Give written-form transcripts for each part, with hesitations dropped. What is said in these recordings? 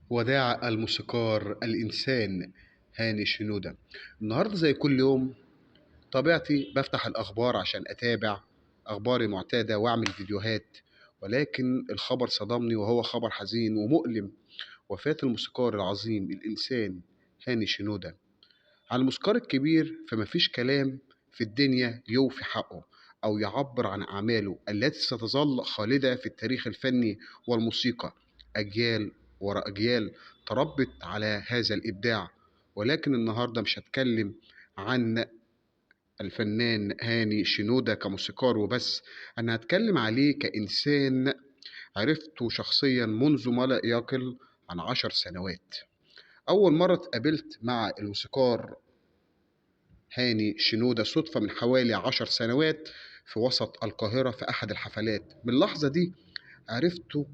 وداع الموسيقار الإنسان هاني شنودة. النهاردة زي كل يوم طبيعتي بفتح الأخبار عشان أتابع أخباري معتادة وأعمل فيديوهات، ولكن الخبر صدمني وهو خبر حزين ومؤلم، وفاة الموسيقار العظيم الإنسان هاني شنودة. على الموسيقار الكبير فمفيش كلام في الدنيا يوفي حقه أو يعبر عن أعماله التي ستظل خالدة في التاريخ الفني والموسيقى، أجيال وراء أجيال تربت على هذا الإبداع. ولكن النهاردة مش هتكلم عن الفنان هاني شنودة كموسيقار وبس، أنا هتكلم عليه كإنسان عرفته شخصيا منذ ما لا يقل عن 10 سنوات. أول مرة اتقابلت مع الموسيقار هاني شنودة صدفة من حوالي 10 سنوات في وسط القاهرة في أحد الحفلات. من اللحظة دي عرفته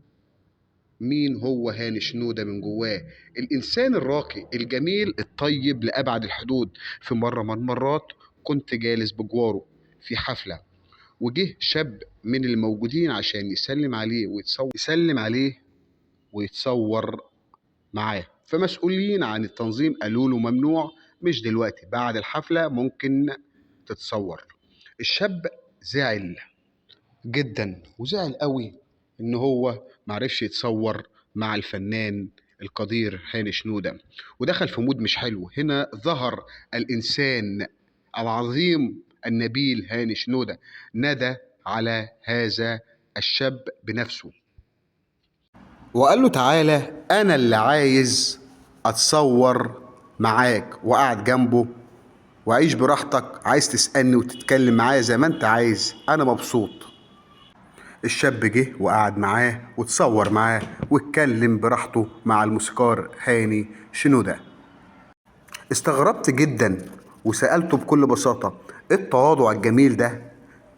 مين هو هاني شنودة من جواه، الإنسان الراقي الجميل الطيب لأبعد الحدود. في مرة من المرات كنت جالس بجواره في حفلة، وجه شاب من الموجودين عشان يسلم عليه ويتصور معاه، فمسؤولين عن التنظيم قالوا له ممنوع، مش دلوقتي، بعد الحفلة ممكن تتصور. الشاب زعل جدا وزعل قوي ان هو معرفش يتصور مع الفنان القدير هاني شنودة، ودخل في mood مش حلو. هنا ظهر الإنسان العظيم النبيل هاني شنودة، نادى على هذا الشاب بنفسه وقال له تعالى، أنا اللي عايز أتصور معاك، وقعد جنبه وعيش براحتك، عايز تسألني وتتكلم معايا زي ما انت عايز، أنا مبسوط. الشاب جه وقعد معاه وتصور معاه واتكلم براحته مع الموسيقار هاني شنودة. استغربت جدا وسألته بكل بساطة، ايه التواضع الجميل ده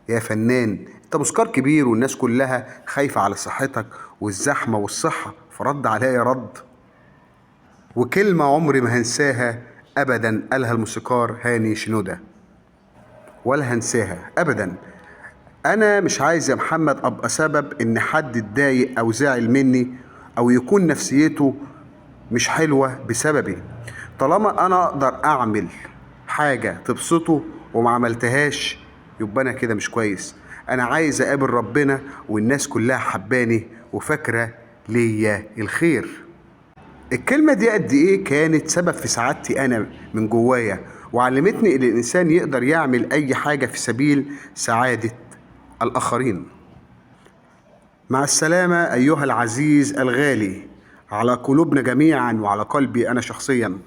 يا فنان؟ انت موسيقار كبير والناس كلها خايفة على صحتك والزحمة والصحة. فرد عليا رد وكلمة عمري ما هنساها أبدا، قالها الموسيقار هاني شنودة، ولا هنساها أبدا. أنا مش عايز يا محمد أبقى سبب إن حد اتضايق أو زعل مني أو يكون نفسيته مش حلوة بسببي. طالما أنا أقدر أعمل حاجة تبسطه وما عملتهاش يبقى أنا كده مش كويس. أنا عايز أقابل ربنا والناس كلها حباني وفاكرة ليا الخير. الكلمة دي قد إيه كانت سبب في سعادتي أنا من جوايا، وعلمتني إن الإنسان يقدر يعمل أي حاجة في سبيل سعادة الآخرين. مع السلامة أيها العزيز الغالي، على قلوبنا جميعا وعلى قلبي أنا شخصيا.